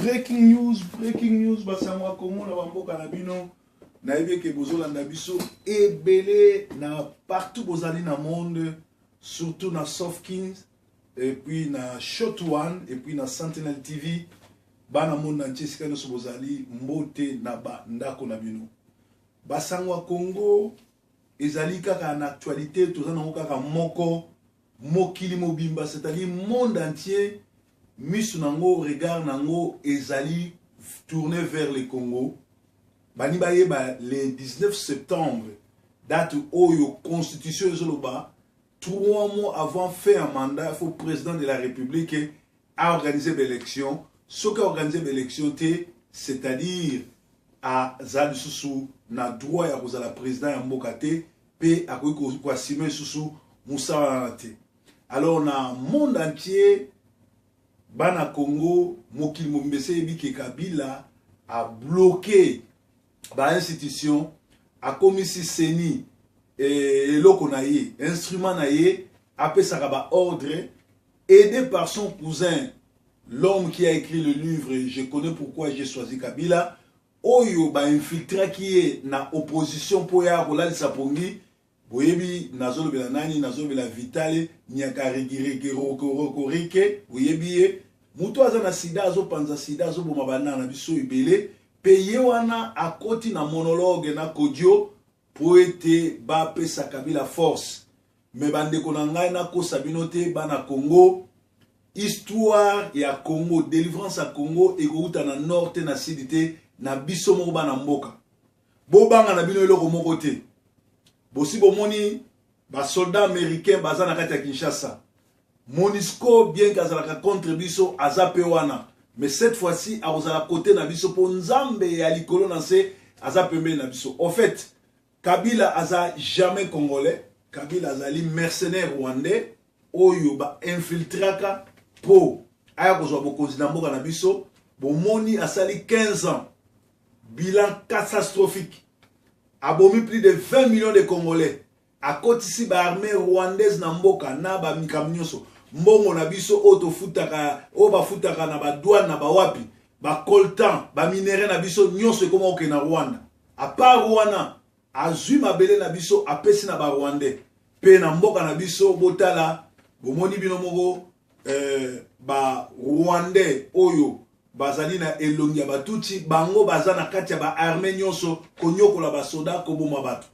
Breaking news, breaking news, basango ya Congo na bamboka na bino. Nayebi eke bozolanda biso ebele na partout bozali na monde, surtout na Soft Kings et puis na Shot One et puis na Sentinel TV. Bana monde entier esika nyonso bozali, mbote na ba ndako na bino. Basango ya Congo ezali kaka na actualité, toza nango kaka moko mokili mobimba, c'est-à-dire monde entier, misu nango, regard nango ezali tourné vers le Congo. Bani bayeba le 19 septembre, date oyo constitution ezoloba 3 mois avant fin ya mandat, il faut président de la République a organiser l'élection. Soki organiser l'élection te, c'est-à-dire aza lisusu na droit ya kozala président ya mboka te, mpe akoki koassumer lisusu mosala wana te. Alors na monde entier, bana Congo, mokili mobimba esi eyebi ke Kabila abloqué bainstitution, akomisi CENI eloko na ye, instrument na ye, apesaka baordre, aidé par son cousin, l'homme qui a écrit le livre Je connais pourquoi j'ai choisi Kabila, oyo bainfiltraki ye na opposition mpo ya kolalisa pongi. Boyebi nazolobela nani? Nazolobela Vitale Nyakarigiregerokorike. Boyebi ye, moto aza na sida, azopanza sida, azoboma bana na biso ebele. Mpe ye wana akoti na monologue na Kodio mpo ete bapesa Kabila force. Me bandeko na ngai, nakosa bino te, bana Congo, histoire ya Congo, délivrance ya Congo ekouta na nord te, na sud te, na biso moko bana mboka. Bobanga na bino eloko moko te. Bosi bomoni basoldat américain baza na kati ya Kinshasa. MONUSCO, bien que azalaka contre biso, aza mpe wana, mais cette fois-ci akozala kote na biso, mpo Nzambe ya likolo na nse aza pembeni na biso. Au fait, Kabila aza jamais congolais. Kabila azali mercenaire rwandais oyo bainfiltraka mpo aya kozwa bokonzi na mboka na biso. Bomoni, asali 15 ans, bilan catastrophique, abomi plus de 20 millions de Congolais, akotisi baarmée rwandaise na mboka na bamikambo nyonso. Mbongo na biso oyo tofutaka, oyo bafutaka na badouane, na bawapi, bacoltan, baminerai na biso nyonso ekoma kokende na Rwanda. À part wana, azwi mabele na biso, apesi na Barwandais. Mpe na mboka na biso, botala, bomoni bino moko, Barwandais oyo bazali na elongi ya Batutsi, bango baza na kati ya baarmée nyonso, konyokola basoda, koboma bato.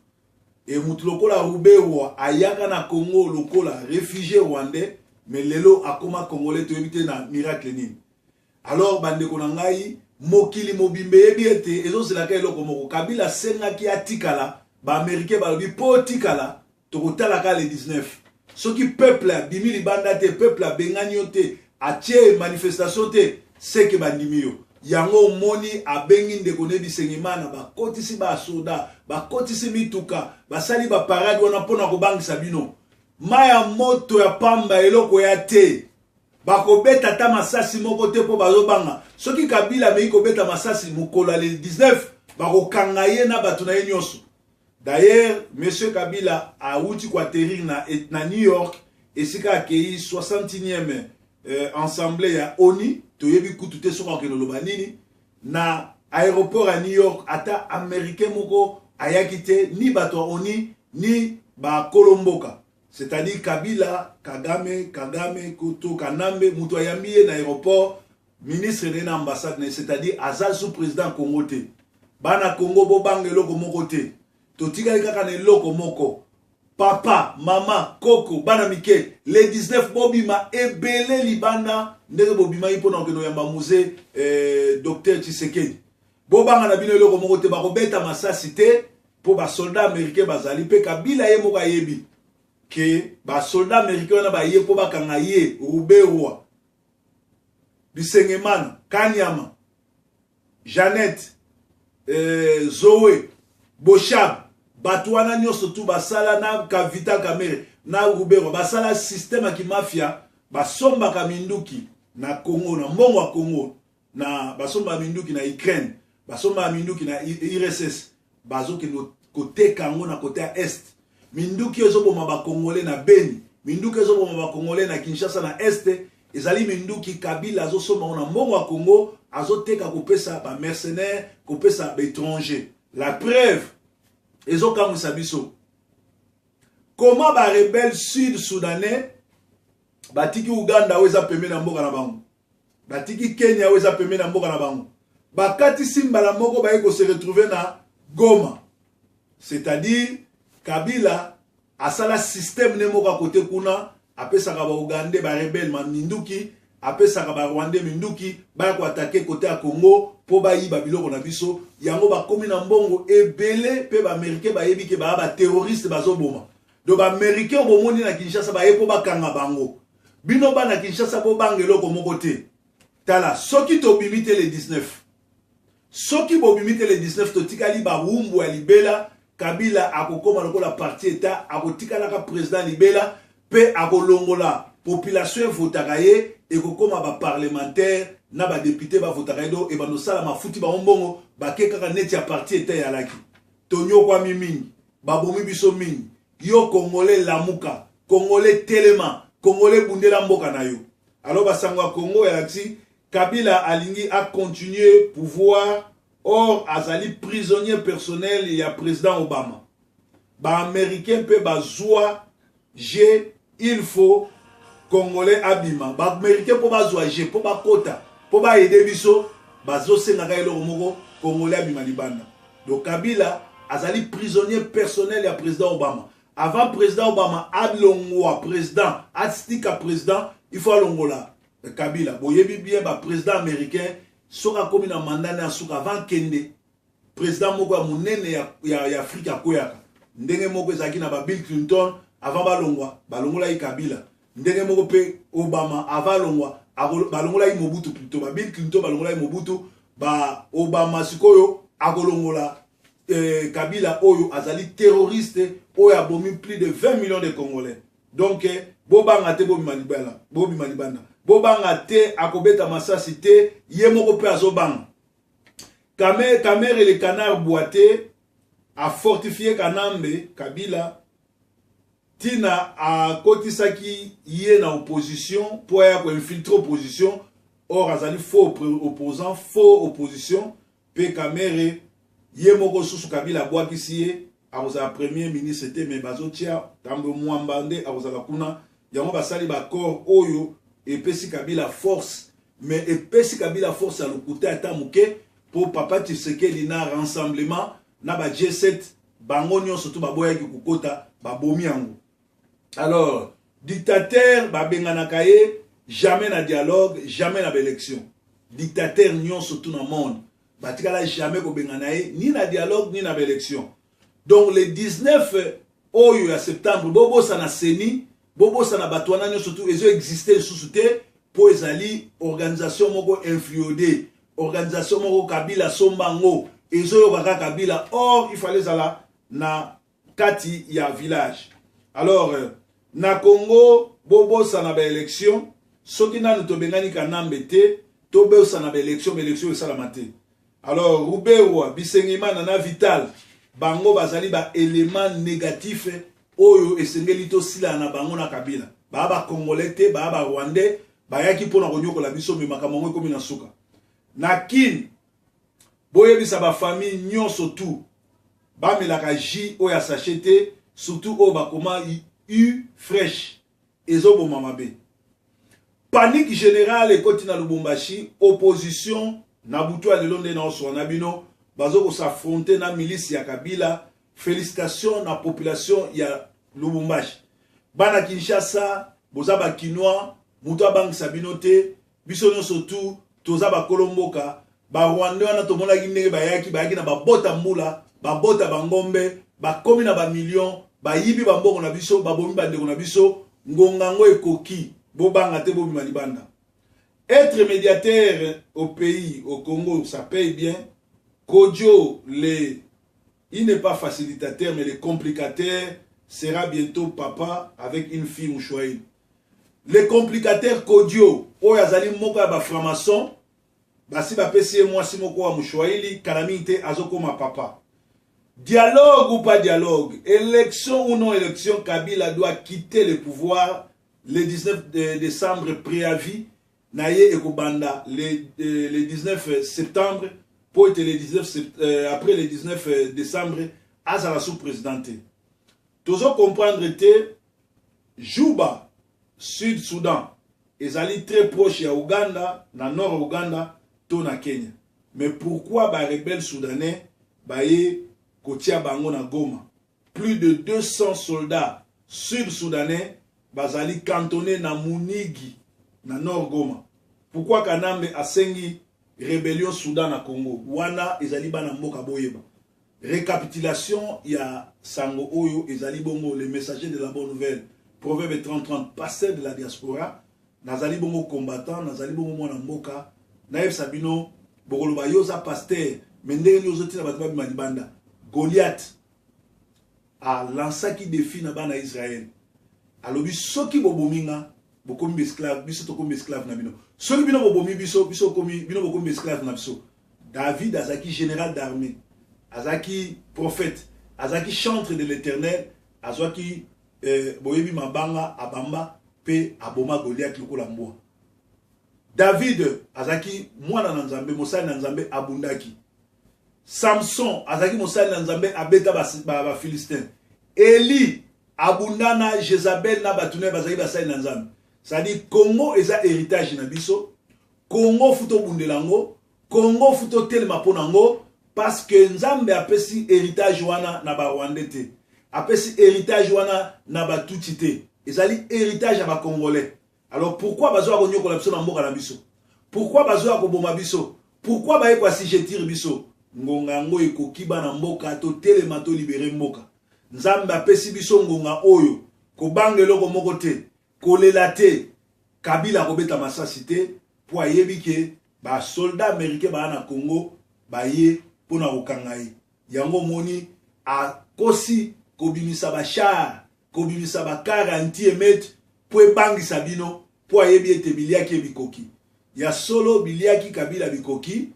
E mutu lokola Ruberwa ayaka na Congo lokola réfugié rwandais, mais lelo akoma congolais, toyebi te na miracle nini. Alors bandeko na ngai, mokili mobimba eyebi ete ezozelaka eloko moko. Kabila asengaki atikala, Baaméricain balobi mpo otikala, tokotalaka le 19. Soki peuple abimi libanda te, peuple abengani yo te, atie manifestation te, seke bandimi yo. Yango omoni abengi ndeko ne Bisengimana, bakotisi basoda, bakotisi mituka, basali baparade wana mpona kobangisa bino. Mai ya moto ya pamba, eloko ya te, bakobeta ata masasi moko te, mpo bazobanga. Soki Kabila ameki kobeta masasi mokolo ya le 19, bakokanga ye na bato na ye nyonso. D'ailleurs, monsieur Kabila awuti koatterrir na New York, esika akei 61e assemblée ya ONU. Toyebi kutu te soki akokende oloba nini na aéroport ya New York. Ata américain moko ayaki te, ni bato ya ONU, ni bakolo mboka. C'est-à-dire Kabila, Kagame, Kagame to Kanambe, moto ayambi ye na aéroport, ministre na ye na ambassade na ye. C'est-à-dire aza sous président Congo te. Bana Congo, bobanga eloko moko te. Totikali kaka na eloko moko: papa, mama, koko, bana mike, le 19 bobima ebele libanda ndenge bobimaki mpona kokende oyamba musée docteur Tshisekedi. Bobanga na bino eloko moko te. Bakobeta masasi te, mpo basoldat américain bazali. Mpe Kabila ye moko ayebi ke basoldat américain wana baye mpo bakanga ye, Ruberwa, Bisengemana, Kanyama, Jeannette, Zoe Boshab, bato wana nyonso tu basala na Vital Kamerhe na Ruberwa, basala système ya kimafia. Basombaka minduki na Congo na mbongo ya Congo, na basombaka minduki na Ukraine, basombaka minduki na URSS, bazokende koteka yango na côté ya Est. Minduki ezoboma Bakongole na Beni, minduki ezoboma Bakongole na Kinshasa, na Est. Ezali minduki Kabila azosomba ngo na mbongo ya Congo, azoteka kopesa ba mercenaires, kopesa ba étrangers. La preuve ezokamwisa biso. Comment ba rebelles sud soudanais batiki Uganda oyo eza pembeni ya mboka na bango, batiki Kenya oyo eza pembeni ya mboka na bango, bakatisi mbala moko baye ko se retrouver na Goma. C'est-à-dire Kabila asala système ne moko akote kuna, apesaka ba Ougandais ba rebelles ma minduki, apesaka ba Rwandais minduki baya ko attaquer côté ya Congo po bayiba biloko na biso. Yango bakomi na mbongo ebele pe ba Américains bayebi ke ba ba terroristes bazoboma. Donc ba Américains bomoni na Kinshasa baye po bakanga bango. Bino bana Kinshasa bobanga eloko moko te. Tala soki tobimi te le 19, soki bobimi te le 19, totikali bawumbu ya libela. Kabila akokoma lokola parti état, akotikalaka président libela pe akolongola population evotaka ye, ekokoma ba parlementaire na ba député bavotaka ye. Do ebando sala mafuti bango mbongo bake kaka neti ya parti état eyalaki. Tonyokwami mingi, babomi biso mingi. Yo Congolais lamuka, Congolais telema, Congolais bundela mboka na yo. Alors basango ya Congo elakisi Kabila alingi a continuer pouvoir, or azali prisonnier personnel ya président Obama. Ba Américains pe bazwa G, il faut Congolais abima. Ba Américains po bazwa G, po bakota, po ba aider biso, bazosengaka eloko moko Congolais abima libanda. Donc Kabila azali prisonnier personnel ya président Obama. Avant président Obama alongwa président, atika président, il faut alongola Kabila. Boyebi bien ba président américain soki akomi na mandat na suka, avant kende président moko ya monene ya Afrique akweyaka. Ndenge moko ezalaki na ba Bill Clinton, avant balongwa balongolaki Kabila. Ndenge moko pe Obama avant alongwa balongolaki Mobutu, plutôt ba Bill Clinton balongolaki Mobutu, ba Obama sikoyo akolongola Kabila oyo azali terroriste oyo abomi plus de 20 millions de Congolais. Donc bobanga te, bobima libala, bobima libanda, bobanga te, akobeta masasi te, ye moko pe azobanga. Kamerhe le canard boité a fortifié Kanambe Kabila tina akotisaki ye na opposition po aya koinfiltre opposition. Or azali faux opposant, faux opposition. Pe Kamerhe ye moko susu Kabila abwakisi ye, akozala premier ministre te, mais bazotia Tambwe Mwamba nde akozala kuna. Yango basali ba accord oyo epesi Kabila force, mais epesi Kabila force ya lokuta ata moke, po papa Tshisekedi na rassemblement na ba G7 bango nyonso to baboyaki kokota, babomi yango. Alors dictateur babenganaka ye jamais na dialogue, jamais na baélection. Dictateur nyonso tout na monde batikala jamais kobengana ye ni na dialogue ni na baélection. Donc le 19 oyo ya septembre, bobosana CENI, bobosana bato wana nyonso tu ezo existe lisusu te, po ezali organisation moko influodé, organisation moko Kabila somba yango, ezoyoka kaka Kabila. Or il fallait ezala na kati ya village. Alors na Congo bobosana baélection, soki nanu tobengani Kanambe te, tobosana baélection, baélection esalama te. Alors Ruberwa, Bisengimana na Vital, bango bazali ba élément négatif oyo esengeli tosila na bango na Kabila. Baa ba Congolais te, baa ba Rwandais, bayaki mpona konyokola biso, me makambo yango ekomi na suka. Na Kin, boyebisa ba famille nyonso tu bamelaka jus oyo ya sachet te, surtout oyo bakoma u fresh, ezoboma mabe. Panique générale ekoti na Lubumbashi, opposition na butu ya lelo nde naoswa na bino bazo kos'affronter na milice ya Kabila. Félicitations na population ya Lubumbashi. Bana Kinshasa, boza ba Kinois, moto abangisa bino te, biso nyonso tu toza bakolo mboka. Ba Rwandais wana tomonaki ndenge bayaki, bayaki na babota mbula, babota bangombe, bakomi na bamillion, bayibi bambongo na biso, babomi bandeko na biso. Ngonga yango ekoki, bobanga te, bobima libanda. Être médiateur au pays, au Congo, ça paye bien. Kodjo, il n'est pas facilitateur, mais le complicateur sera bientôt papa avec une fille Mouchouaï. Le complicateur Kodjo, oyo azali moko ya ba franc-maçon, basi bapesi ye mwasi moko ya Mouchouaïli, kala mingi te azokoma papa. Dialogue ou pas dialogue, élection ou non élection, Kabila doit quitter le pouvoir. le 19 décembre préavis na ye ekobanda le 19 septembre mpo ete le 19 après le 19 décembre azala sous président te. Tozo comprendre te. Juba, Sud Soudan ezali très proche ya Uganda, na nord Uganda to na Kenya, mais pourquoi ba rebelles soudanais baye kotia bango na Goma? Plus de 200 soldats sud soudanais bazali cantonné na Munigi, na nord Goma. Pourquoi Kanambe asengi rébellion Soudan na Congo? Wana ezali bana mboka boyeba. Récapitulation ya sango oyo ezali bongo le messager de la bonne nouvelle, Proverbe 30 30, pasteur de la diaspora. Nazali bongo combattant, nazali bongo mwana mboka. Nayebisa bino, bokoloba yo oza pasteur, mais ndenge nini ozotina bato babima libanda? Goliath alansaki défi na bana Israël, alobi: soki bobomi nga, bokomi baesclave, biso tokomi baesclave na bino. Soki bino bobomi biso, biso komi, bino bokomi baesclave na biso. David azalaki général d'armée, azalaki prophète, azalaki chantre de l'Éternel. Azwaki boyebi mabanga, abamba mpe aboma Goliath lokola mbwa. David azalaki mwana na Nzambe, mosali na Nzambe, abundaki. Samson azalaki mosali na Nzambe, abeta Bafilistin ba Eli abunda na Jezabel na bato na ye, bazalaki basali na Nzambe. C'est-à-dire, Congo eza héritage na biso. Congo faut tobundela yango, Congo faut totelema mpo na yango, parce que Nzambe apesi héritage wana na Barwandais te, apesi héritage wana na Batutsi te, ezali héritage ya Bacongolais. Alors pourquoi bazoya konyokola biso na mboka na biso? Pourquoi bazoya koboma biso? Pourquoi baye koassujettir biso? Ngonga yango ekoki, bana mboka, totelema, tolibérer mboka. Nzambe apesi biso ngonga oyo. Kobanga eloko moko te, kolela te. Kabila akobeta masasi te mpo ayebi ke basoldat américain baya na Congo, baye mpona kokanga ye. Yango omoni akosi kobimisa bachar, kobimisa bacar anti-émeute mpo ebangisa bino, mpo ayebi ete biliaki ebikoki. Ya solo, biliaki Kabila bikoki.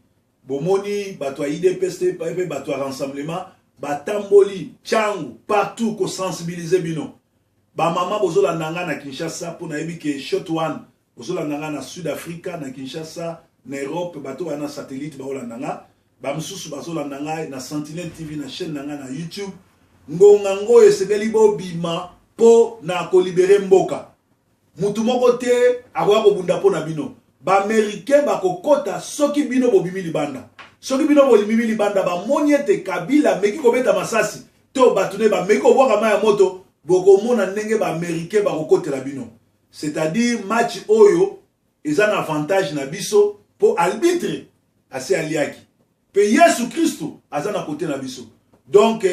Bomoni bato ya UDPS mpe bato ya Rassemblement batamboli ntango partout kosensibiliser bino. Bamama bozolanda nga na Kinshasa, mpo nayebi ke shot one bozolanda nga na Sud Africa, na Kinshasa, na Europe, bato baya na satellite baolanda nga, bamosusu bazolanda ngai na Sentinelle TV, na chaîne na ngai na YouTube. Ngonga ngo oyo esengeli bobima mpo na kolibérer mboka. Mutu moko te akoya kobunda mpo na bino. Baaméricain bakokɔta soki bino bobimi libanda. Soki bino bolibimi libanda, bamoni ete Kabila ameki kobeta masasi to bato ne bameki kobwaka mai ya moto, bokomona ndenge baaméricain bakokotela bino. C'est-à-dire, match oyo eza na avantage na biso, mpo arbitre asi aliaki mpe Yesu Kristu aza na kote na biso. Donc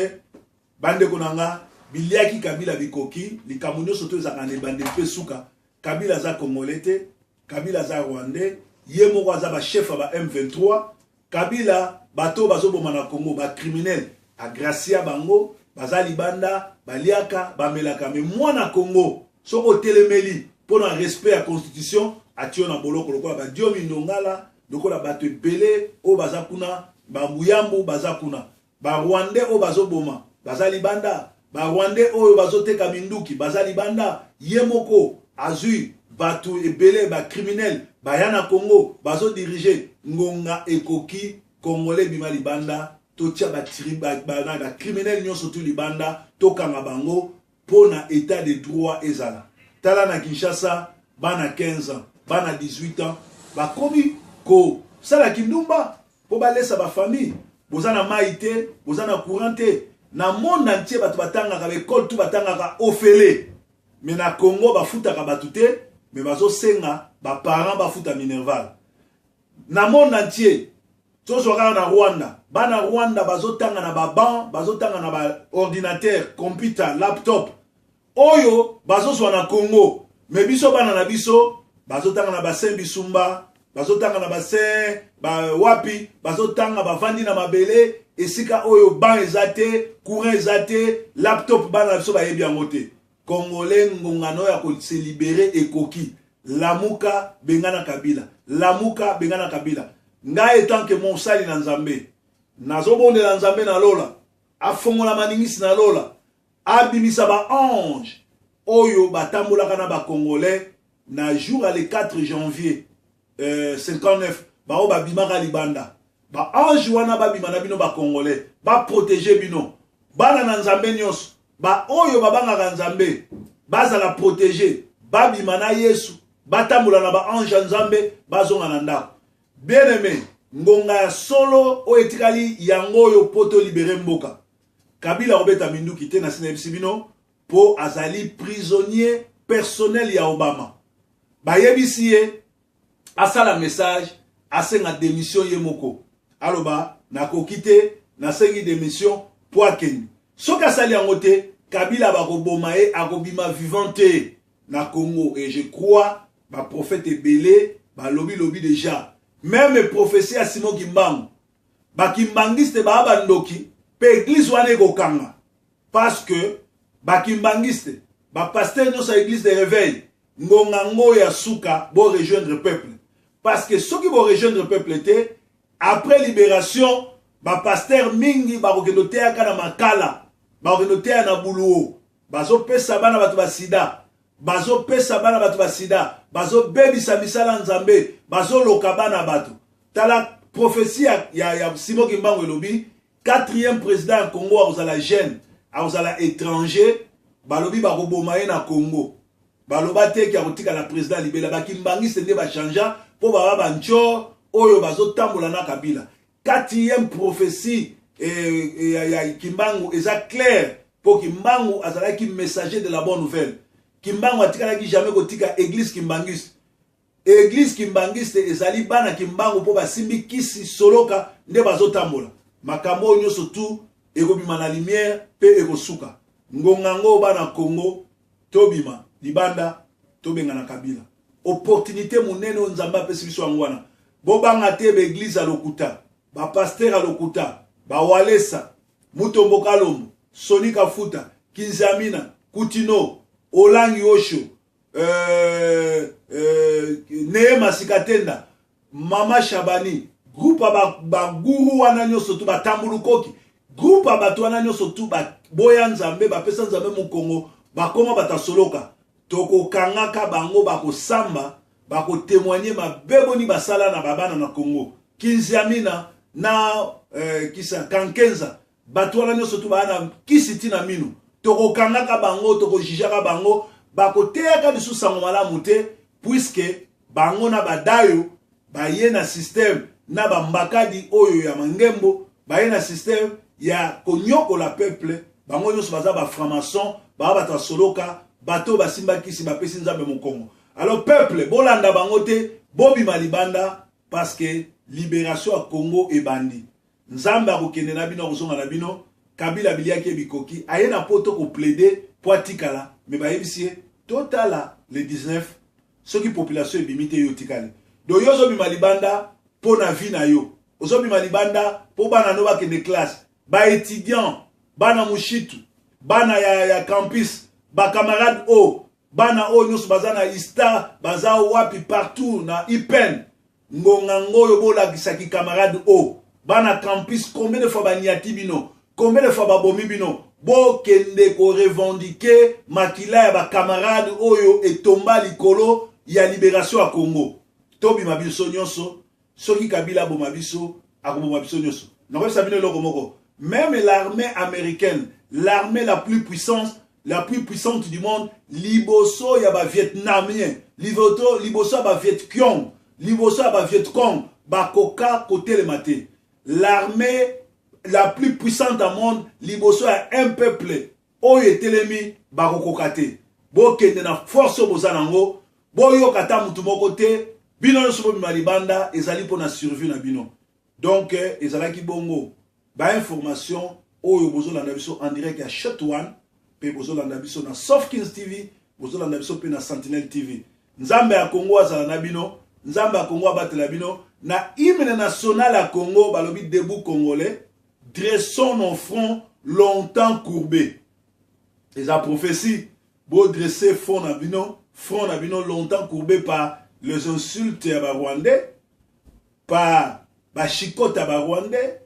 bandeko na nga, biliaki Kabila bikoki. Likambo nyonso to ezalaka na ebandeli mpe suka. Kabila aza Congolais te, Kabila aza Rwandais. Ye moko aza bachef ya ba M23. Kabila, bato bazoboma na Congo, bacriminel, agracia bango, baza libanda, baliaka, bamelaka. Mais mwana Congo, soki otelemeli mpo na respect ya constitution, atio na boloko, lokola badiomi Ndongala, lokola bato ebele oyo baza kuna, bambuyambu baza kuna. Barwandais oyo bazoboma baza libanda, Barwandais oyo bazoteka minduki baza libanda. Ye moko azwi bato ebele, bacriminel baya na Congo, bazodiriger. Ngonga ekoki, Congolais bima libanda, totia bacriminel nyonso tu libanda, tokanga bango mpo na état de droit ezala. Tala na Kinshasa, bana 15 ans, bana 18 ans bakomi kosala kindumba mpo balesa bafamille. Boza na mai te, boza na courant te. Na monde entier bato batangaka, baekole tu batangaka ofele, mais na Congo bafutaka bato te, mais bazosenga baparent bafuta minerval. Na monde entier, tozwa kaka na Rwanda, bana Rwanda bazotanga na baban, bazotanga na baordinateur, computer, laptop oyo bazozwa na Congo. Mais biso, bana na biso bazotanga na basin bisumba, bazotanga na basin ba wapi, bazotanga, bavandi na mabele, esika oyo ban eza te, courant eza te, laptop bana na biso bayebi yango te. Congolais, ngongano ya kose libérer ekoki. Lamuka, bengana Kabila. Lamuka, bengana Kabila. Ngai, en tant que mosali na Nzambe, nazobondela Nzambe na lola afongola maningisi na lola, abimisa baange. oyo batambolaka na bacongolais na jour ya le 4 janvier 59, baoyo babimaka libanda, baange wana babima na bino bacongolais, baprotege bino bana na Nzambe nyonso. Baoyo babangaka Nzambe bazala protege, babima na Yesu, batambola na baange ya Nzambe, bazonga na ndako. Bien aimé, ngonga ya solo oyo etikali yango oyo mpo tolibere mboka. Kabila akobeta minduki te, nasi nayebisi bino, mpo azali prisonnier personnel ya Obama. Bayebisi ye asala message, asenga démission ye moko, aloba: "Nakoki te, nasengi démission", mpo akende. Soki asali yango te, Kabila bakoboma ye, akobima vivant te na Congo. Et je crois baprophète ebele balobi lobi déjà, même prophétie ya Simon Kimbangu, bakimbangiste baa bandoki mpe église wana ekokanga, parce que bakimbangiste, bapasteur nyonso ya église de réveil, ngonga ngo ya suka, borejoindre peuple, parce que soki borejoindre peuple te, après libération bapasteur mingi bakokende oteyaka na Makala, bakokende oteya na Buluo. Bazopesa bana bato basida, bazopesa bana bato basida, bazobebisa misala Nzambe, bazoloka bana bato. Tala prophétie ya Simon Kimbangu elobi quatrième président ya Congo akozala jeune, akozala étranger. Balobi bakoboma ye na Congo. Baloba te ke akotikala président libela. Bakimbangiste nde bachangea mpo baba bantior oyo bazotambola na Kabila. Quatrième prophétie ya Kimbangu eza clair, mpo Kimbangu azalaki messager de la bonne nouvelle. Kimbangu atikalaki jamais kotika église kimbangiste. Église kimbangiste ezali bana Kimbangu mpo basimbi kisi soloka nde bazotambola. Makambo oyo nyonso tu ekobima na lumière mpe ekosuka. Ngonga yango, bana Congo, tobima libanda, tobengana Kabila. Opportunité monene oyo Nzambe apesi biso yango wana. Bobanga te baéglise ya lokuta, bapasteur ya lokuta, bawalesa, Mutombo Kalombo, Soni Kafuta, Kinzamina Kutino, Olangi Osho, Neema Sikatenda, Mama Shabani, groupe ya baguru wana nyonso tu, batambulukoki, groupe ya bato wana nyonso tu boya Nzambe, bapesa Nzambe mokongo, bakoma bato asoloka. Tokokangaka bango, bakosamba, bakotémoigne mabe boni basala na babana na Congo. Kinziamina na kisa Kankenza, bato wana nyonso tu baa na kisi ntina mino. Tokokangaka bango, tokojugeaka bango, bakoteyaka lisusu sango malamu te, puisque bango na badayo baye na système na bambakadi oyo ya mangembo, baye na système ya konyokola peuple. Bango nyonso baza bafranc-maçon, baa bato basoloka, bato basimbakisi, bapesi Nzambe mokongo. Alors peuple, bolanda bango te, bobima libanda, parce que libération ya Congo ebandi. Nzambe akokende na bino, akozonga na bino. Kabila biliaki ye bikoki, aye na poto koplaider mpo atikala, me bayebisi ye: "Totala le 19, soki population ebimi te, yo otikali." Donc yo ozobima libanda mpo na vie na yo, ozobima libanda mpo bana no bakende classe, baétudiant, bana mushitu, bana ya campus, bacamarade o bana oyo nyonso baza na ista, baza wapi, partout na IPN. Ngonga ngoyo bolakisaki camarade o bana campus. Combien de fois baniati bino? Combien de fois babomi bino? Bokende korevendiquer makila ya bacamarade oyo etomba likolo ya libération ya Congo. Tobima biso nyonso. Soki Kabila aboma biso, akoboma biso nyonso. Nakoyebisa bino eloko moko: même l'armée américaine, l'armée la plus puissante, la plus puissante du monde, liboso ya bavietnamien, liboso ya bavietcong, liboso ya bavietcong, bakoka kotelema te. L'armée la plus puissante au monde liboso ya un peuple oyo etelemi, bakokoka te. Bokende na force oyo boza nango, boyoka ata mutu moko te. Bino nyonso bobima libanda, ezali mpona survie na bino. Donc ezalaki bongo bainformation oyo bozolanda biso en direct ya Shot One, mpe bozolanda biso na Soft Kings TV, bozolanda biso mpe na Sentinelle TV. Nzambe ya Congo azala na bino, Nzambe ya Congo abatela bino. Na hymne national ya Congo balobi: "Debout Congolais, dressons nos fronts longtemps courbés." Eza prophétie. Bodresse front na bino, front na bino longtemps courbé par les insultes ya barwandais, par bashikota ya barwandais.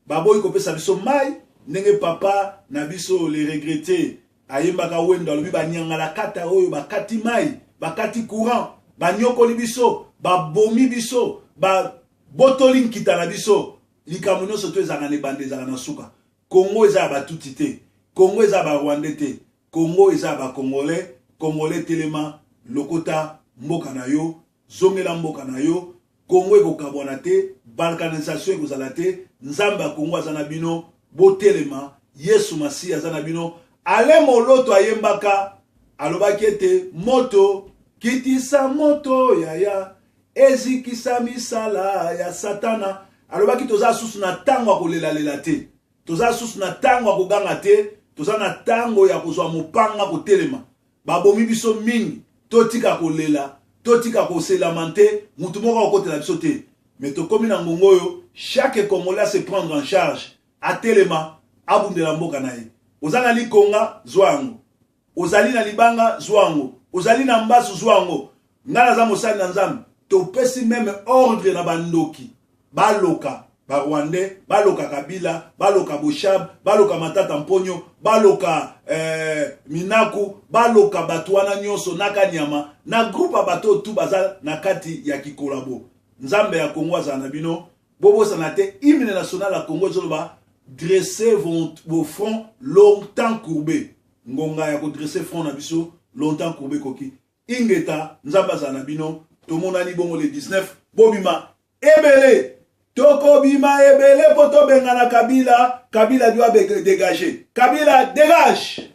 Baboyi kopesa biso mai ndenge papa na biso le regretté Ayembaka Wendo, alobi banyangalakata oyo bakati mai, bakati courant, banyokoli biso, babomi biso, babotoli nkita na biso. Likambo nyonso to ezalaka na ebanda, ezalaka na suka. Congo eza ya Batutsi te, Congo eza ya Barwandais te, Congo eza ya Bacongolais. Congolais telema, lokota mboka na yo, zongela mboka na yo. Congo ekokabwana te, balkanisation ekozala te. Nzambe ya Congo aza na bino, botelema. Yesu Masiya aza na bino. Alain Moloto ayembaka, alobaki ete moto kitisa moto yaya ezikisa misala ya Satana. Alobaki toza susu na ntango ya kolelalela te, toza susu na ntango ya koganga te, toza na ntango ya kozwa mopanga kotelema. Babomi biso mingi, totika kolela, totika koselamante, mutu moko akokotela biso te. Mais tokomi na ngongo oyo chaque Congolais se prendre en charge, atelema, abundela mboka na ye. Oza na likonga, zwa yango. Ozali na libanga, zwa yango. Ozali na mbasu, zwa yango. Ngai naza mosali na Nzambe. Topesi meme ordre na bandoki baloka ba Rwandais, baloka Kabila, baloka Boshab, baloka Matata Mponyo, baloka Minaku, baloka bato wana nyonso na Kanyama, na groupe ya bato tu baza na kati ya kikolabo. Nzambe ya Congo azala na bino. Bobosana te hymne national ya Congo ezoloba dressez vos fronts longtemps courbés. Ngonga ya kodresser front na biso longtemps courbé koki. Ingeta, Nzambe azala na bino. Tomonani bongo le 19. Bobima ebele. Tokobima ebele po tobengana Kabila. Kabila doit dégager. Kabila dégage.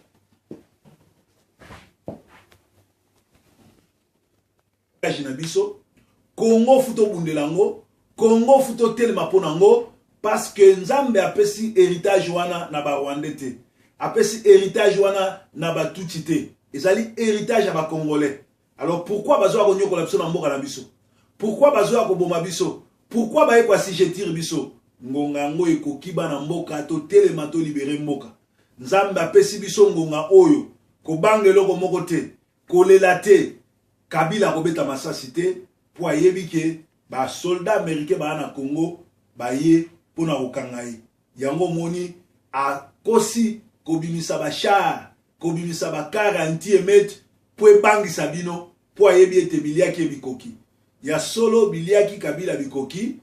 Na biso Congo fu tobundela yango, Congo fu totelema mpo na yango, parce que Nzambe apesi héritage wana na Barwandais te, apesi héritage wana na Batutsi te, ezali héritage ya Bacongolais. Alors pourquoi bazoya konyokola biso na mboka na biso? Pourquoi bazoya koboma biso? Pourquoi baye koassujettir biso? Ngonga yango ekoki, bana mboka totelema, tolibere mboka. Nzambe apesi biso ngonga oyo, kobanga eloko moko te, kolela te. Kabila akobeta masasi te mpo ayebi ke basoldat américain baya na Congo, baye mpona kokanga ye. Yango omoni akosi kobimisa bachar, kobimisa bacar anti-émeute mpo ebangisa bino, mpo ayebi ete biliaki ye bikoki. Ya solo biliaki Kabila bikoki.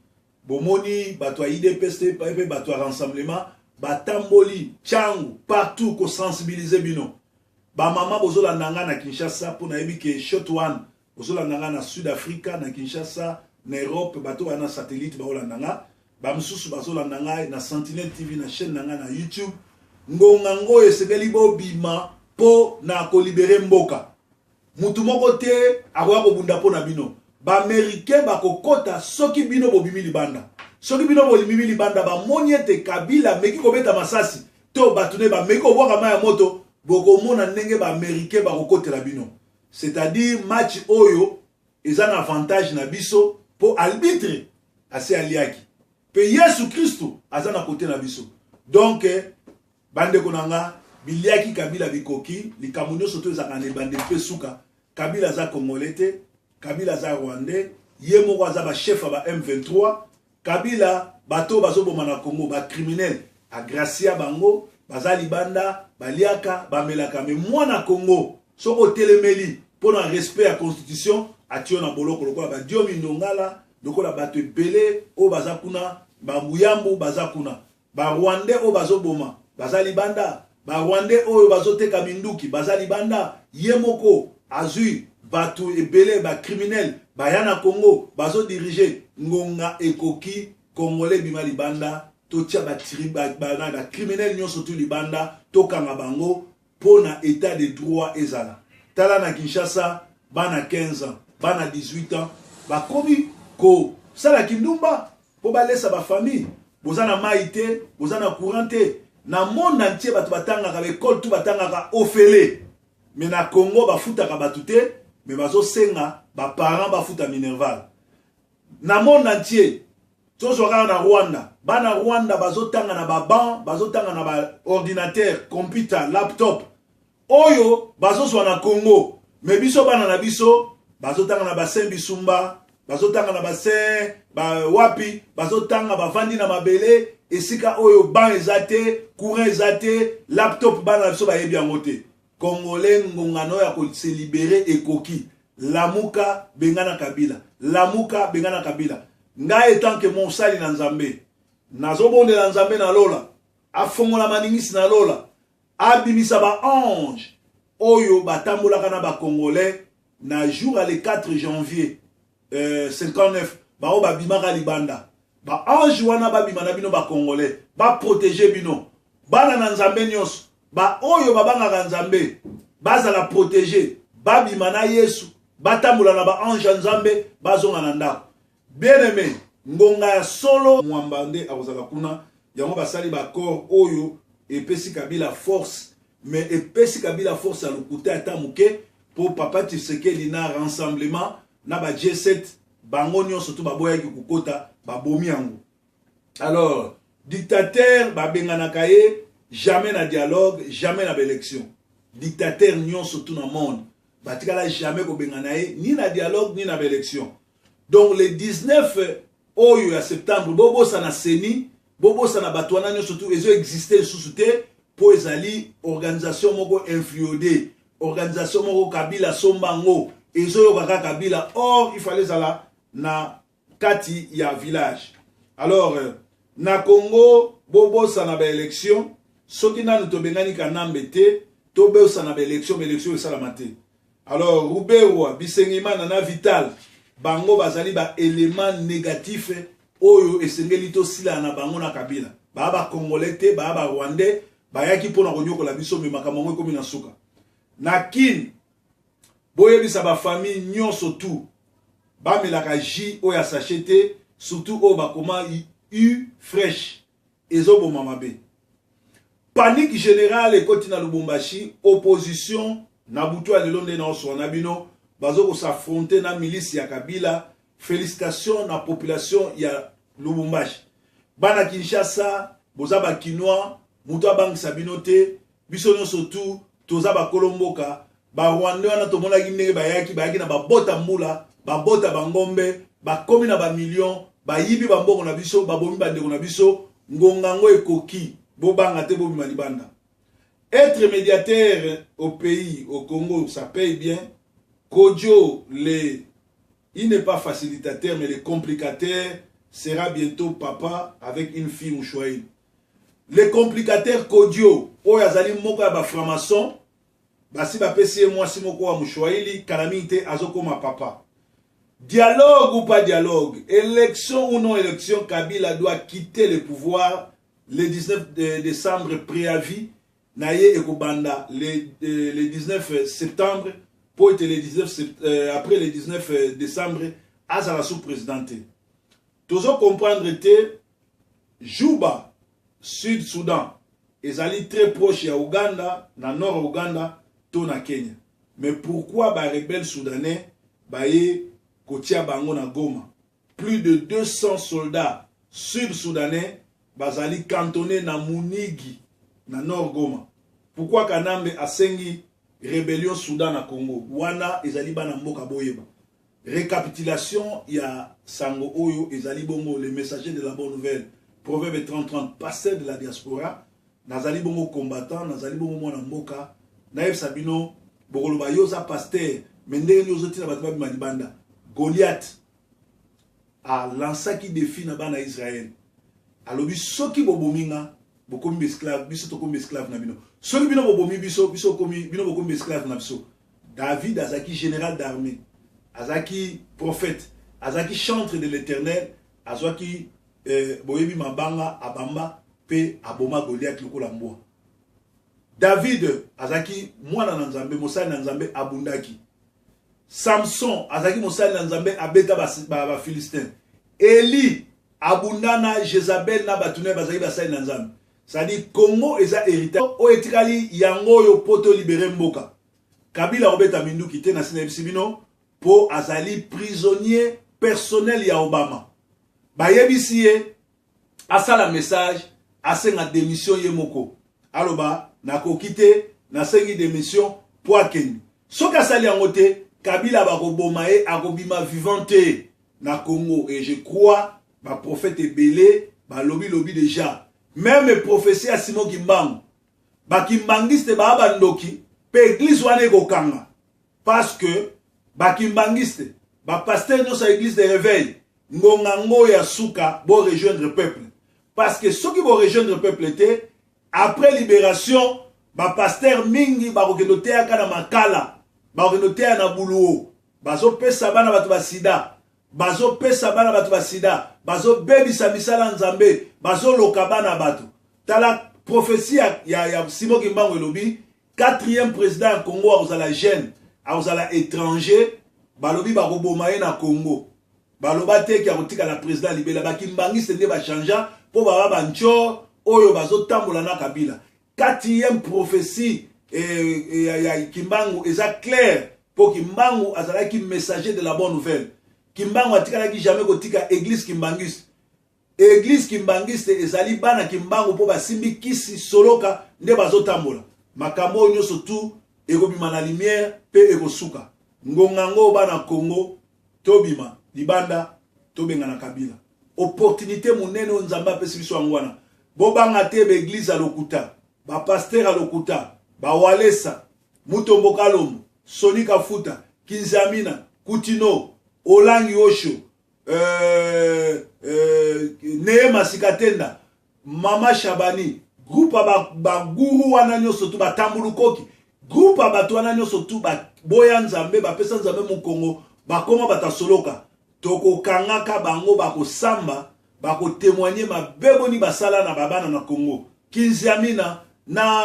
Bomoni bato ya UDPS mpe bato ya rassemblement batamboli Tshangu partout kosensibiliser bino. Bamama bozolanda nga na Kinshasa, mpo nayebi ke shot one bozolanda nga na Sud Africa, na Kinshasa, na Europe, bato baya na satellite baolanda nga, bamosusu bazolanda ngai na Sentinelle TV na chaîne na ngai na YouTube. Ngonga ngo esengeli bobima mpo na kolibere mboka. Mutu moko te akoya kobunda mpo na bino. Baaméricain bakokota soki bino bobimi libanda. Soki bino bolimi libanda, bamoni ete Kabila ameki kobeta masasi to bato ne bameki kobwaka mai ya moto, bokomona ndenge baaméricain bakokotela bino. C'est-à-dire match oyo eza na avantage na biso mpo arbitre asi aliaki, mpe Yesu Kristu aza na kote na biso. Donc bandeko na nga, biliaki Kabila bikoki. Likambo nyonso to ezalaka na ebandeli mpe suka. Kabila aza Congolais te, Kabila aza Rwandais, ye moko aza bachef ya ba M23. Kabila bato bazoboma na Congo, bacriminel agracia bango, baza libanda, baliaka bamelaka. Me mwana Congo soki otelemeli mpo na respect ya constitution, atio na boloko lokola badiomi ndongala, lokola bato ebele oyo baza kuna, bambuyambu baza kuna. Barwandais oyo bazoboma baza libanda, barwandais oyo bazoteka minduki baza libanda. Ye moko azwi bato ebele bacriminel baya na Congo bazodirige. Ngonga ekoki, Congolais bima libanda, totia bacriminel nyonso tu libanda, tokanga bango mpo na état de droit ezala. Tala na Kinshasa, bana 15 ans, bana 18 ans bakomi kosala kindumba mpo balesa bafamille. Boza na mai te, boza na courant te. Na monde entier bato batangaka baekole tu batangaka ofele, me na Congo bafutaka bato te, me bazosenga baparent bafuta minerval. Na monde entier, tozwa kaka na Rwanda, bana Rwanda bazotanga na baban, bazotanga na baordinateur, computer, laptop oyo bazozwa na Congo. Me biso bana na biso bazotanga na basin bisumba, bazotanga na basin ba wapi, bazotanga bavandi na mabele esika oyo ban eza te, courant eza te, laptop bana na biso bayebi yango te. Congolais, ngonga na yo ya ko se liberer ekoki. Lamuka, bengana Kabila. Lamuka, bengana Kabila. Ngai etant que mosali na Nzambe, nazobondela Nzambe na lola, afongola maningisi na lola, abimisa ba ange oyo batambolaka na ba Congolais na jour ya le 4 janvier 59, baoyo babimaka libanda. Ba ange wana babima na bino ba Congolais, ba protéger bino. Bana na Nzambe nyonso, ba oyo babangaka Nzambe, bazala protéger, babima na Yesu, batambola na ba ange ya Nzambe, bazonga na ndako. Bien-aimé, ngonga ya solo Mwamba nde akozala kuna. Yango basali ba accord oyo epesi Kabila force, mais epesi Kabila force ya lokuta ata moke, po papa Tshisekedi na rassemblement na ba G7 bango nyonso to baboyaki kokota, babomi yango. Alors dictateur babenganaka ye jamais na dialogue, jamais na baélection. Dictateur nyonso tout na monde batikala jamais kobengana ye ni na dialogue ni na baélection. Donc le 19 oyo ya septembre, bobosana CENI, bobosana bato wana nyonso tu, ezo existe lisusu te, mpo ezali organisation moko influode, organisation moko Kabila somba yango, ezoyoka kaka Kabila. Or il fallait ezala na kati ya village. Alors na Congo, bobosana baélection. Soki nanu tobengani Kanambe te, tobosana baélection, baélection esalama te. Alors Ruberwa, Bisengimana na Vital, bango bazali baélément négatif oyo esengeli tosila na bango na Kabila. Baa bacongolais te, baa barwandais, bayaki mpona konyokola biso, me makambo yango ekomi na suka. Na Kine, boyebisa bafamille nyonso tu bamelaka jus oyo ya sachet te, surtout oyo bakoma U fraîche, ezoboma mabe. Panique générale ekoti na Lubumbashi. Opposition na butu ya lelo nde naoswa na bino, bazo kos'affronter na milice ya Kabila. Félicitation na population ya Lubumbashi. Bana Kinshasa, boza bakinois, moto abangisa bino te. Biso nyonso tu toza bakolo mboka. Barwandais wana tomonaki ndenge bayaki, bayaki na babota mbula, babota bangombe, bakomi na bamillion, bayibi bambongo na biso, babomi bandeko na biso. Ngonga yango ekoki, bobanga te, bobima libanda. Être médiateur au pays, au Congo, ça paye bien. Kojo, il n'est pas facilitateur, mais le complicateur sera bientôt papa avec une fille Mouchouaï. Le complicateur Kodio, oyo azali moko ya bafranc-maçon, basi bapesi ye mwasi moko ya Mouchouaili, kala mingi te azokoma papa. Dialogue ou pas dialogue, élection ou non élection, Kabila doit quitter le pouvoir le 19 décembre. Préavis na ye ekobanda le 19 septembre, po ete le 19, après le 19 décembre azala sous président te. Tozo comprendre te, Juba, Sud Soudan ezali très proche ya Uganda, na nord ya Uganda to na Kenya, mais pourquoi barebelle soudanais baye kotia bango na Goma? Plus de 200 soldats sud soudanais bazali cantonné na Munigi, na nord Goma. Pourquoi Kanambe asengi rébellion Soudan na Congo? Wana ezali bana mboka boyeba. Récapitulation ya sango oyo ezali bongo le messager de la bonne nouvelle, Proverbe 30 30, pasteur de la diaspora. Nazali bongo combattant, nazali bongo mwana mboka. Nayebisa bino, bokoloba yo oza pasteur, me ndenge nini ozotina bato babima libanda? Goliath alansaki défi na bana Israel, alobi: "Soki bobomi nga, bokomi baesclave, biso tokomi baesclave na bino. Soki bino bobomi biso, biso komi, bino bokomi baesclave na biso." David azalaki général d'armée, azalaki prophète, azalaki chantre de l'Éternel. Azwaki boyebi mabanga, abamba mpe aboma Goliath lokola mbwa. David azalaki mwana na Nzambe, mosali na Nzambe, abundaki. Samson azalaki mosali na Nzambe, abeta bafilistin ba Eli abunda na Jezabel na bato na ye, bazalaki basali na Nzambe. C'est-à-dire Congo eza héritage oyo etikali yango oyo mpo tolibérer mboka. Kabila akobeta minduki te, na nsi nayebisi bino, mpo azali prisonnier personnel ya Obama. Bayebisi ye asala message, asenga démission ye moko, aloba: "Nakoki te, nasengi démission", mpo akende. Soki asali yango te, Kabila bakoboma ye, akobima vivant te na Congo. Et je crois baprophète ebele balobi lobi déjà, même prophétie ya Simon Kimbangu, bakimbangiste baa bandoki. Mpe église wana ekokanga parce que bakimbangiste, bapasteur nyonso ya église de réveil, ngonga ngo ya suka, bo rejoindre peuple, parce que soki bo rejoindre peuple te, après libération bapasteur mingi bakokende oteyaka na Makala, bakokende oteya na Buluo. Bazopesa bana bato basida, bazopesa bana bato basida, bazobebisa misala Nzambe, bazoloka bana bato. Tala prophétie ya Simon Kimbangu elobi quatrième président ya Congo akozala jeune, akozala étranger. Balobi bakoboma ye na Congo. Baloba te ke akotikala président libela. Bakimbangiste nde bachangea mpo baba bantior oyo bazotambola na Kabila. Quatrième prophétie ya Kimbangu eza clair, mpo Kimbangu azalaki messager de la bonne nouvelle. Kimbangu atikalaki jamais kotika église kimbangiste. Église kimbangiste ezali bana Kimbangu mpo basimbi kisi soloka nde bazotambola. Makambo oyo nyonso tu ekobima na lumière mpe ekosuka. Ngonga yango, bana Congo, tobima libanda, tobengana Kabila. Opportunité monene oyo Nzambe apesi biso yango wana. Bobanga te baéglise ya lokuta, bapasteur ya lokuta, bawalesa, Mutombo Kalombo, Soni Kafuta, Kinzamina, Kutino, Olangi, Osho, Neema Sikatenda, Mama Shabani, groupe ya baguru wana nyonso tu, batambulukoki, groupe ya bato wana nyonso tu boya Nzambe, bapesa Nzambe mokongo, bakoma bato asoloka. Tokokangaka bango, bakosamba, bakotémoigner mabe boni basala na babana na Congo. Kinziamina na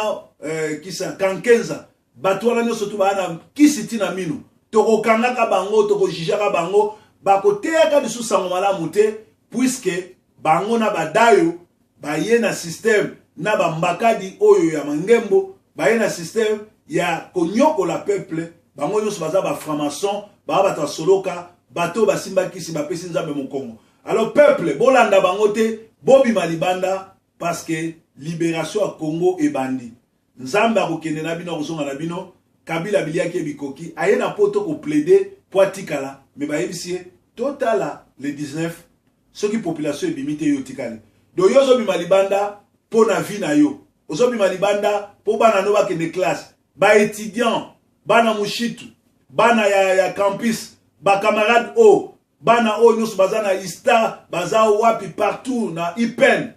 kisa Kankenza, bato wana nyonso tu baa na kisi ntina mino. Tokokangaka bango, tokojugeaka bango, bakoteyaka lisusu sango malamu te, puisque bango na badayo baye na système na bambakadi oyo ya mangembo, baye na système ya konyokola peuple. Bango nyonso baza bafranc-maçon, baa bato asoloka, bato oyo basimbakisi, bapesi Nzambe mokongo. Alors peuple, bolanda bango te, bobima libanda, parce que libération ya Congo ebandi. Nzambe akokende na bino, akozonga na bino. Kabila biliaki ye bikoki, aye na poto koplaider mpo atikala, me bayebisi ye totala le 19, soki population ebimi te, yo otikali. Donc yo ozobima libanda mpo na vie na yo, ozobima libanda mpo bana no bakende classe, baétudiant, bana mushitu, bana ya campus, bacamarade oyo, bana oyo nyonso baza na ISTA, baza wapi, partout na IPN.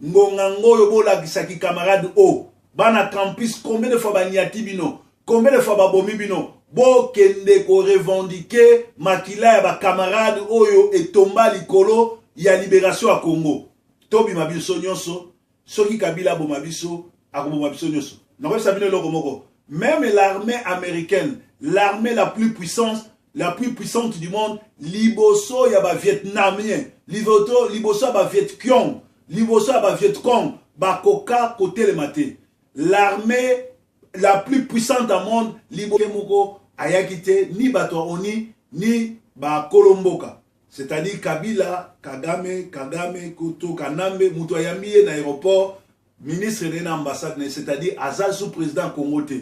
Ngonga ngoyo bolakisaki camarade o bana campus, combien de fois baniati bino, combien de fois babomi bino. Bokende korevendiquer makila ya bacamarade oyo etomba likolo ya libération ya Congo. Tobima biso nyonso. Soki Kabila aboma biso, akoboma biso nyonso. Nakoyebisa bino eloko moko: même l'armée américaine, l'armée la plus puissante, la plus puissante du monde, liboso ya bavietnamien, liboso ya bavietcong, liboso ya bavietcong, bakoka kotelema te. L'armée la plus puissante au monde, liboso moko ayaki te, ni bato ya ONU ni bakolo mboka, c'est-à-dire Kabila, Kagame, Kagame koto Kanambe. Moto ayambi ye na aéroport, ministre na ye na ambassade na ye, c'est-à-dire aza sous président Congo te.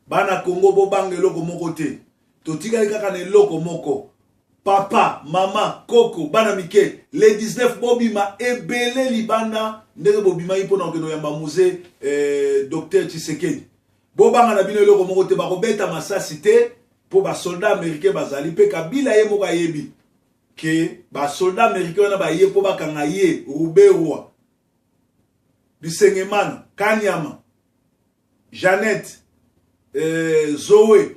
Bana Congo, bobanga eloko moko te. Totikali kaka na eloko moko: papa, mama, koko, bana mike, le 19 bobima ebele libanda ndenge bobimaki mpona kokende oyamba musée docteur Tshisekedi. Bobanga na bino eloko moko te. Bakobeta masasi te mpo basoldat américain bazali mpe. Kabila ye moko ayebi ke basoldat américain wana baye mpo bakanga ye, Ruberwa, Bisengemana, Kanyama, Jeannette, Zoe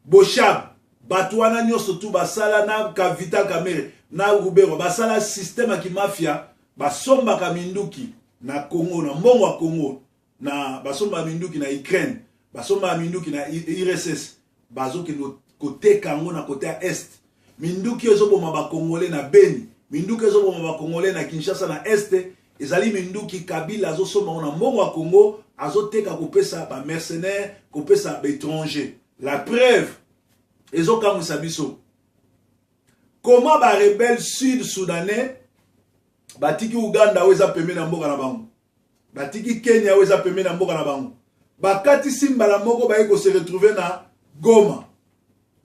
Boshab, bato wana nyonso tu basala na Vital Kamerhe na Ruberwa, basala système ya kimafia. Basombaka minduki na Congo na mbongo ya Congo, na basombaka minduki na Ukraine, basombaka minduki na URSS, bazokende koteka yango na côté ya Est. Minduki ezoboma bakongole na Beni, minduki ezoboma bakongole na Kinshasa, na Est, ezali minduki Kabila azosomba yango na mbongo ya Congo, azoteka kopesa bamercenaire, kopesa baétranger. La preuve, ezokamwisa biso comment barebelle sud soudanais batiki Uganda oyo eza pembeni na mboka na bango, batiki Kenya oyo eza pembeni na mboka na bango, bakatisi mbala moko, baye kose retrouver na Goma.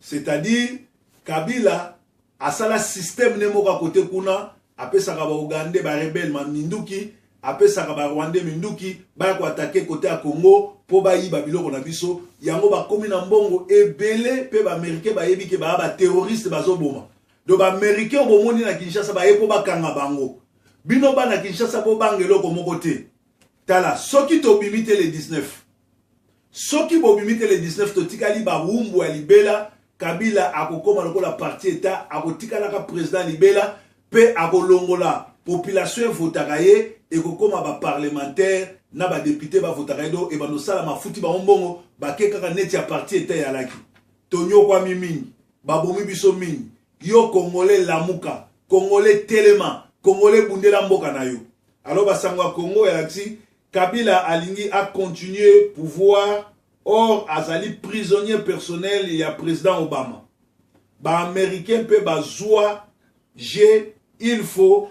C'est-à-dire Kabila asala système ne moko akote kuna, apesaka baugandais, barebelle, maminduki. Apesaka ba Rwandais minduki baya ko attaquer cote ya Congo po bayiba biloko na biso. Yango bakomi na mbongo ebele pe ba Americains bayebi ke ba ba terroristes bazoboma. Donc ba Americains oyo bomoni na Kinshasa baye po bakanga bango. Bino bana Kinshasa bobanga eloko moko te. Tala soki tobimi te le 19, soki bobimi te le 19 totikali bawumbu ya libela. Kabila akokoma lokola parti etat, akotikalaka president libela pe akolongola population evotaka ye, ekokoma ba parlementaire na ba depute bavotaka ye. Do ebanda osala mafuti bango mbongo bake kaka neti ya parti etat eyalaki. Tonyokwami mingi, babomi biso mingi. Yo Congolais lamuka, Congolais telema, Congolais bundela mboka na yo. Alors basango ya Congo elakisi Kabila alingi a continuer pouvoir, or azali prisonnier personnel ya president Obama. Ba Americains mpe bazwa je, il faut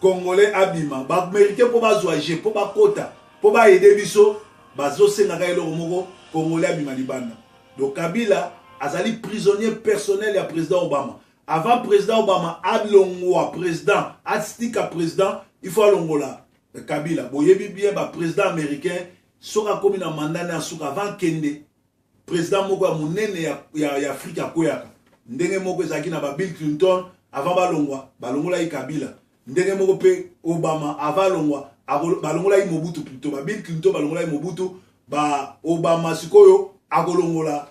Congolais abima. Ba Americains mpo bazwa je, mpo bakota, mpo ba aider biso, bazosengaka eloko moko, Congolais abima libanda. Donc Kabila azali prisonnier personnel ya president Obama. Avant president Obama alongwa president, atika president, il faut alongola Kabila. Boyebi bien ba president américain soki akomi na mandat na suka, avant kende, president moko ya monene ya Afrique akweyaka. Ndenge moko ezalaki na ba Bill Clinton, avant balongwa balongolaki Kabila. Ndenge moko mpe Obama, avant alongwa balongolaki Mobutu, plutôt ba Bill Clinton balongolaki Mobutu, ba Obama sikoyo akolongola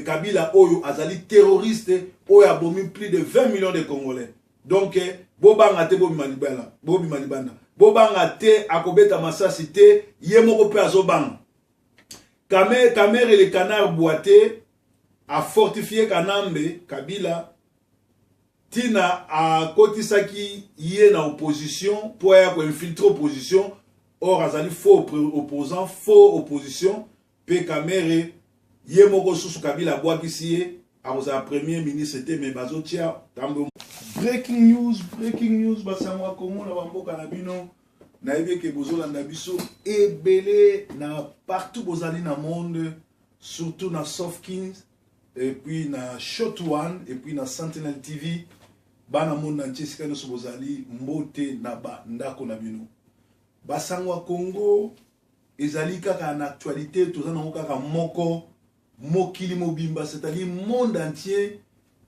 Kabila oyo azali terroriste oyo abomi plus de 20 millions de Congolais. Donc bobanga te, bobima libanda, bobima libanda, bobanga te, akobeta masasi te, ye moko mpe azobanga. Kamerhe le canard boité a fortifié Kanambe Kabila tina akotisaki ye na opposition mpo aya koinfiltre opposition, or azali faux opposant, faux opposition. Mpe Kamerhe ye moko susu Kabila abwakisi ye, akozala premier ministre te, mais bazotia tambo. Breaking news, breaking news, basango ya Congo na bamboka na bino. Nayebi eke bozolanda biso ebele na partout bozali na monde, surtout na Soft Kings et puis na Short One et puis na Sentinel TV. Bana monde entier esika nyonso bozali, mbote na bandako na bino. Basango ya Congo ezali kaka na actualité, toza nango kaka moko, mokili mobimba, c'est-à-dire monde entier,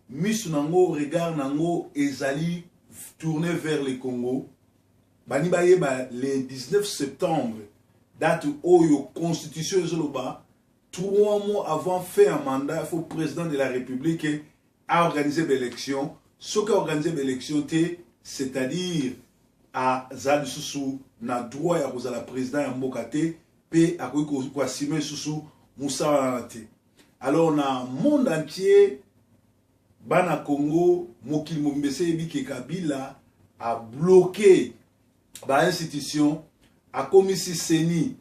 misu nango, regard nango ezali tourné vers le Congo. Bani bayeba le 19 septembre, date oyo constitution ezoloba 3 mois avant fin ya mandat, il faut président de la République a organiser baélection. Soki aorganiser baélection te, c'est-à-dire aza lisusu na droit ya kozala président ya mboka te, mpe akoki koassume lisusu mosala wana te. Alors na monde entier, bana Congo, mokili mobimba esi eyebi ke Kabila abloqué bainstitution, akomisi CENI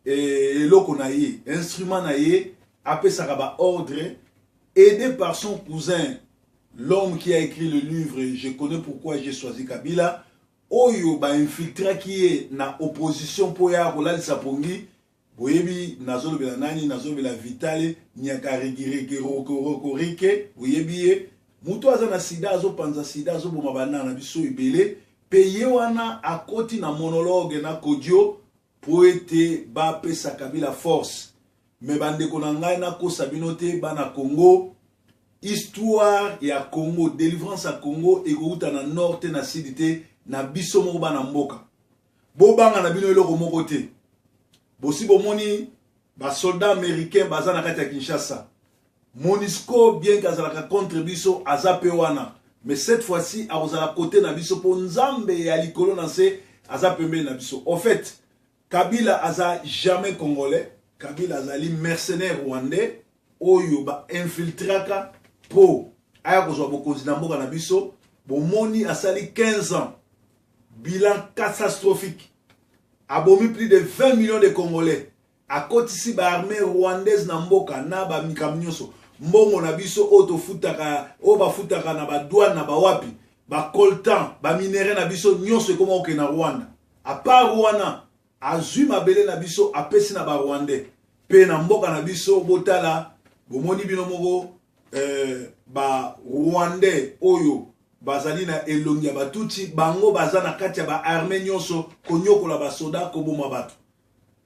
eloko na ye, instrument na ye, apesaka baordre, aidé par son cousin, l'homme qui a écrit le livre Je connais pourquoi j'ai choisi Kabila, oyo bainfiltraki ye na opposition mpo ya kolalisa pongi. Boyebi nazolobela nani? Nazolobela Vitale Nyakarigiregerokorike. Boyebi ye, moto aza na sida, azopanza sida, azoboma bana na biso ebele. Mpe ye wana akoti na monologue na Kodio mpo ete bapesa Kabila force. Me bandeko na ngai, nakosa bino te, bana Congo, histoire ya Congo, délivrance ya Congo ekouta na nord te, na sud te, na biso moko bana mboka. Bobanga na bino eloko moko te. Bosi bomoni basoldat américain baza na kati ya Kinshasa. MONUSCO, bien que azalaka contre biso, aza mpe wana, mais cette fois-ci akozala kote na biso, mpo Nzambe ya likolo na nse aza pembeni na biso. Au fait, Kabila aza jamais Congolais. Kabila azali mercenaire rwandais oyo bainfiltraka mpo aya kozwa bokonzi na mboka na biso. Bomoni asali 15 ans, bilan catastrophique, abomi plus de 20 millions de Congolais, akotisi baarmée rwandaise na mboka na bamikambo nyonso, mbongo na biso oyo tofutaka, oyo bafutaka na badouane na bawapi, bacoltan, baminerai na biso nyonso ekoma kokende na Rwanda. À part wana, azwi mabele na biso, apesi na Barwandais. Mpe na mboka na biso, botala, bomoni bino moko, barwandais oyo. Bazali na elongi ya Batutsi, bango baza na kati ya baarme nyonso konyokola basoda, koboma bato.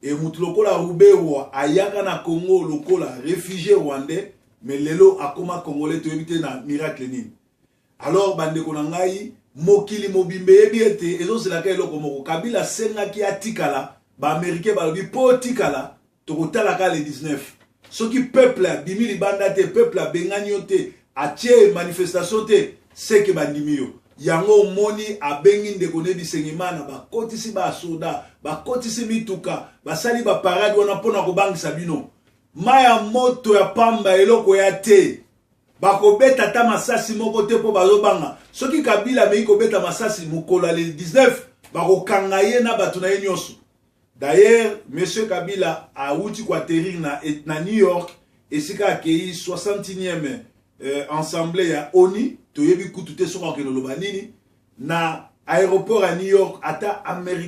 E mutu lokola Ruberwa ayaka na Congo lokola réfugié rwandais, mais lelo akoma Congolais, toyebi te na miracle nini. Alors bandeko na ngai, mokili mobimba eyebi ete ezozelaka eloko moko. Kabila asengaki atikala, Baaméricain balobi mpo otikala, tokotalaka le 19. Soki peuple abimi libanda te, peuple abengani yo te, atie manifestation te, seke bandimi yo. Yango omoni abengi ndeko ne Bisengimana, bakotisi basoda, bakotisi mituka, basali baparade wana mpona kobangisa bino. Mai ya moto ya pamba, eloko ya te, bakobeta ata masasi moko te, mpo bazobanga soki Kabila ameki kobeta masasi mokolo ya le 19, bakokanga ye na bato na ye nyonso. D'ailleurs, monsieur Kabila awuti koatterrir na New York, esika akei 61e assemblée ya ONU. Toyebi kutu te soki akende oloba nini na aéroport ya New York. Ata Amérique